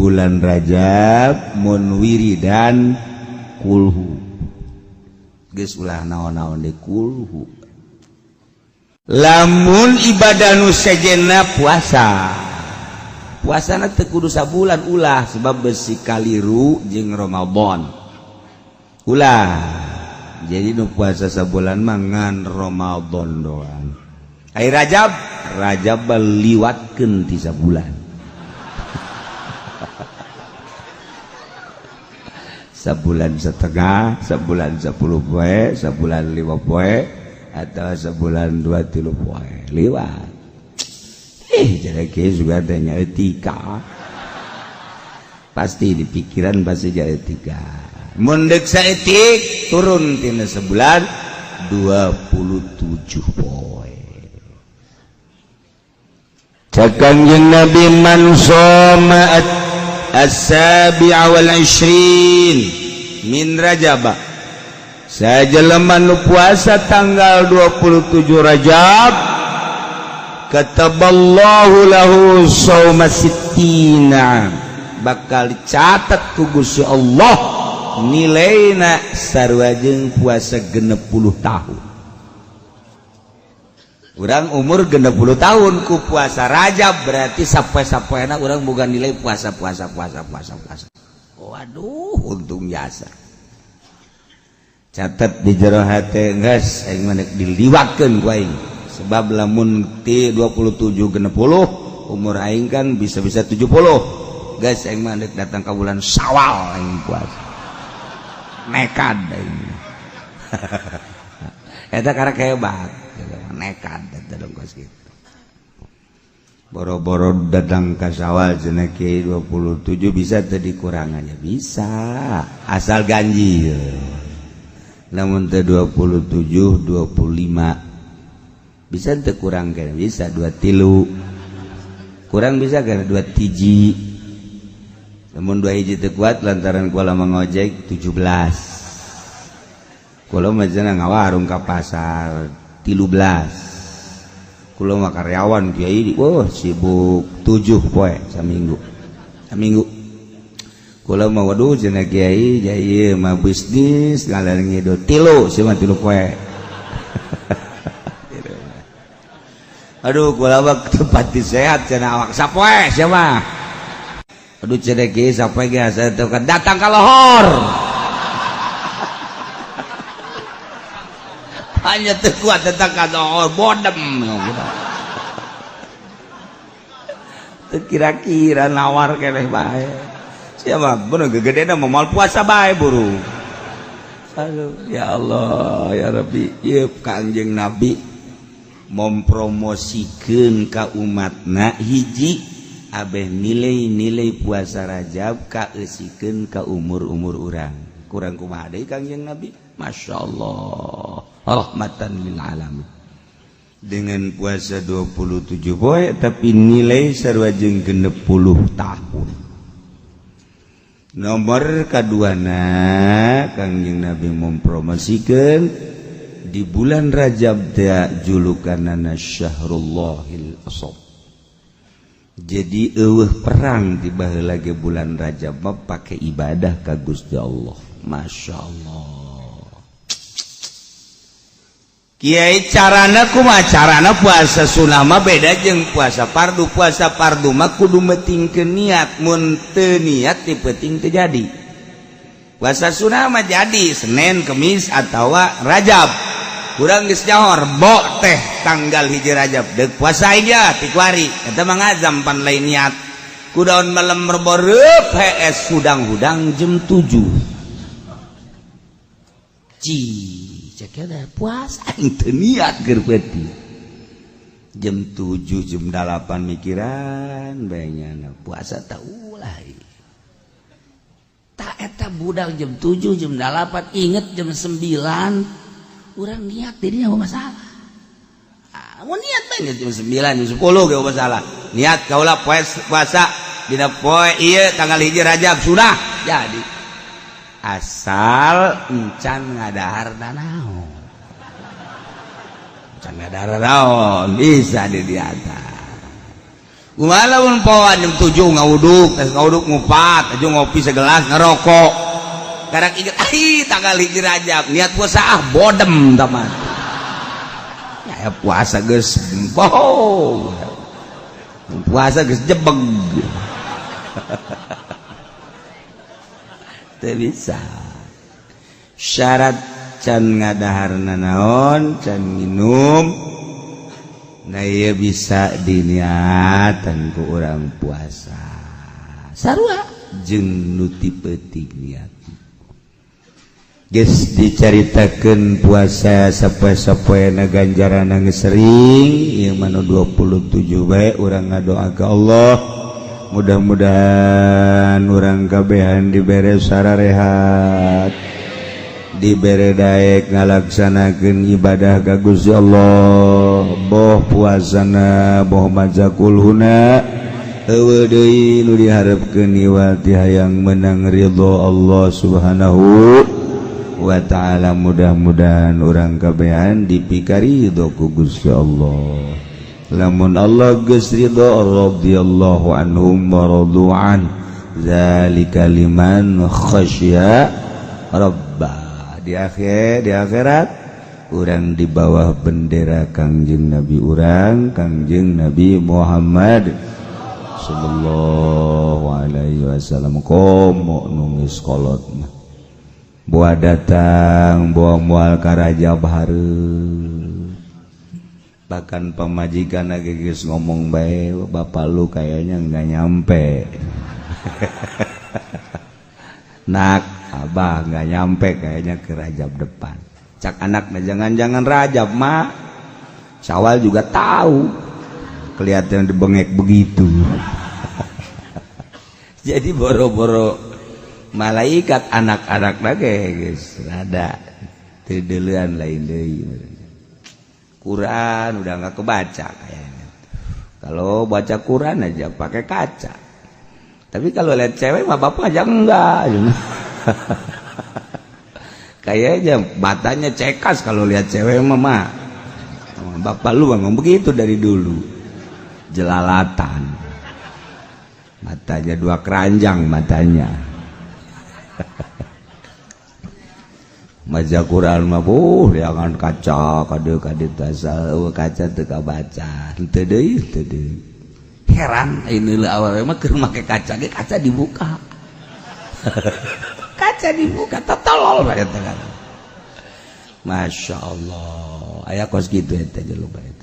bulan Rajab mun wiridan kulhu geus ulah naon-naon di kulhu. Lamun ibadah nu sejenna puasa, puasana teu kudu sabulan ulah, sebab besi kaliru jeung Ramadan ulah. Jadi nu puasa sabulan mah ngan Ramadan doang. Ai Rajab, Rajab liwatkeun ti sabulan. Sabulan setengah, sabulan 10 poe, sabulan 5 poe, atau sebulan 2 3 poe liwat. Jadi juga adanya etika. Pasti di pikiran pasti jadi etika. Mun deuk saeutik turun tina sebulan 27 poe. Cek Kangjeng Nabi man shoma as-sabi'a wal 20 min Rajab. Sajelema nu puasa tanggal 27 Rajab, kataballahu lahu shauma sittina, bakal dicatat ku Gusti Allah nilaina sarua jeung puasa 60 tahun. Urang umur 60 tahun ku puasa Rajab berarti sapoe-sapoena urang boga nilai puasa puasa puasa puasa puasa. Waduh, untung jasa. Catat di jero hate geus aing mah diliwatkeun ku aing. Sebab lamun ti 27 60 umur aing kan bisa-bisa 70. Geus aing mah datang ka bulan Syawal aing puasa. Nekad aing. Eta karek hebat. Nekad eta dong kos kitu. Boro-boro datang ka Syawal cenah kiai 27 bisa teu dikurangannya bisa asal ganjil. Namun teu 27 25 bisa teu kurang kena bisa 23 kurang bisa kena 2 hiji. Namun 2 hiji teu kuat lantaran kula mangojek 17. Kula mah cenah ngawarung ka pasar 13. Kula mah karyawan kiai, wah sibuk 7 poe saminggu. Saminggu. Kula mah waduh cenah kiai ieu mah bisnis ngalar ngidul 3 sia mah 3 poe. Aduh kula mah tempat sehat cenah awak sapoe sia mah. Aduh cenah kiai sapoe ge asa teu datang ka lohor. Hanya teu kuat datang ka lohor bodem. Teu kira-kira nawar keneh bae. Siapa bener gegedena mah moal puasa bae buru. Aduh ya Allah ya Rabbi, ieu Kangjeng Nabi mempromosikeun ka umatna hiji abeh nilai-nilai puasa Rajab kaeusikeun ka umur-umur urang. Kurang kumaha deui Kangjeng Nabi? Masya Allah, rahmatan lil alamin. Dengan puasa 27 poe tapi nilai sarua jeung 60 tahun. Nomor kaduana Kangjeng Nabi mempromosikeun di bulan Rajab teh julukanana Syahrullahil Asab. Jadi eueuh perang di baheula ge bulan Rajab mah pake ibadah ka Gusti Allah. Masya Allah. Kiai carana kumaha? Carana puasa sunah mah beda jeung puasa fardu. Puasa fardu mah kudu metingkeun niat, mun teu niat ti peuting teu jadi. Puasa sunah mah jadi Senin, Kemis atawa Rajab. Urang geus nyaho Rebo teh tanggal 1 Rajab deuk puasa aing ya ti kuari. Eta mah ngazam pan lain niat. Kudaon malam Rebo reup hees hudang-hudang jam 7. Ci cek puasa aing teu niat keur peuting. Jam 7 jam 8 mikiran bae nyana puasa tah ulah. Tak eta budak jam 7 jam 8 inget jam 9 urang niat dirinya apa masalah. Mau niat bae jam 9 jam 10 ge masalah. Niat kaula puasa dina poe ieu tanggal 1 Rajab sudah jadi. Asal encan ngadahar nanaon. Encan ngadahar naon bisa di diata. Kumaha lamun poan jam 7 ngawuduk, geus ngawuduk ngupat, aju ngopi segelas ngerokok. Karak inget ai tanggal 1 Rajab, niat puasa ah bodem taman. Ya puasa geus bohong. Puasa geus jebeg. Teu bisa. Syarat can ngadaharna naon, can minum. Nah ieu bisa diniatan ku urang puasa. Sarua jeung nu ti peuting niat. Geus dicaritakeun puasa sapoe-sapoena ganjaranna geus sering, ieu mah nu 27 bae urang ngadoa ka Allah. Mudah-mudahan urang kabehan dibere sararehat, dibere daek ngalaksanakeun ibadah ka Gusti Allah, boh puasana boh maca kulhuna eueuh deui nu diharepkeun iwati hayang menang ridho Allah Subhanahu wa ta'ala. Mudah-mudahan urang kabehan dipikaridho ku Gusti Allah. Lamun Allah geus ridho, radhiyallahu anhum wa radu'an, zalika liman khasya rabba. Di akhir di akhirat urang di bawah bendera Kangjeng Nabi urang, Kangjeng Nabi Muhammad sallallahu alaihi wasallam. Komo nu geus kolot mah buah datang buah mual ka Rajab hareup, bahkan pamajikan lagi geus ngomong bae, bapak lu kayaknya nggak nyampe. Nak, abah nggak nyampe kayaknya ke Rajab depan. Cak anaknya, jangan-jangan Rajab mak, Syawal juga tahu kelihatan dibengek begitu. Jadi boro-boro malaikat, anak-anak lagi guys rada tideulean lain deui. Quran udah nggak kebaca kayaknya. Kalau baca Quran aja pakai kaca. Tapi kalau lihat cewek mah bapak aja enggak. Kayaknya matanya cekas kalau lihat cewek mah. Bapak lu memang begitu dari dulu. Jelalatan. Matanya dua keranjang matanya. Maca Quran mah jangan kaca kade kade tasal kaca teu kabaca teu deui teu deui. Heran ini awewe mah keur make kaca ge kaca dibuka. Kaca dibuka tolol bae teh. Masya Allah, aya kos kitu eta jelema eta.